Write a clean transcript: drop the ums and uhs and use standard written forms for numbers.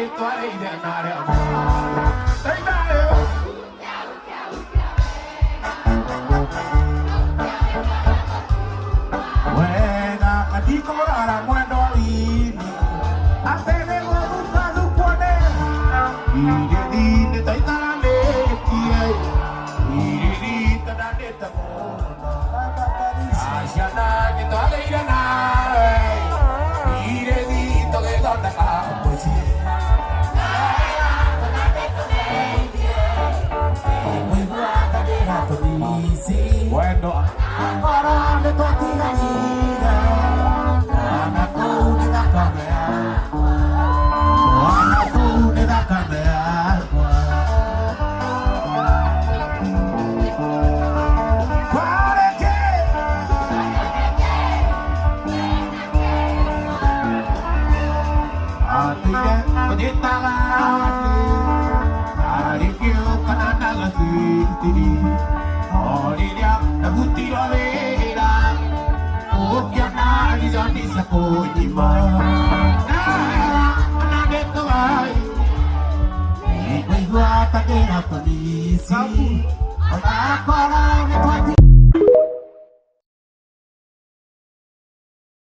Rĩtwa rĩa ithe na rĩa mwana. Teithayo. Wega ndikũrara mwendwa wini atĩ nĩgũthukathukwo nĩ irĩthi nĩtwaikaranĩtie irĩthi twendanĩte mũno ciana nĩtwagĩire nawe irĩthi tũgĩthondeka mũciĩ. Wendo ngoro nĩtwatiganire twana tũu nĩ thakame yakwa, twana tũu nĩ thakame yakwa. Kwarĩkĩ atĩire kũnyitaga arĩ kĩũkana na gacitiri o rĩrĩa ndabutirwo wĩra ũkĩona rizoni cia kũnyima na ndĩtũgai ngũigua ta ndĩra tũnici onakorwo nĩ.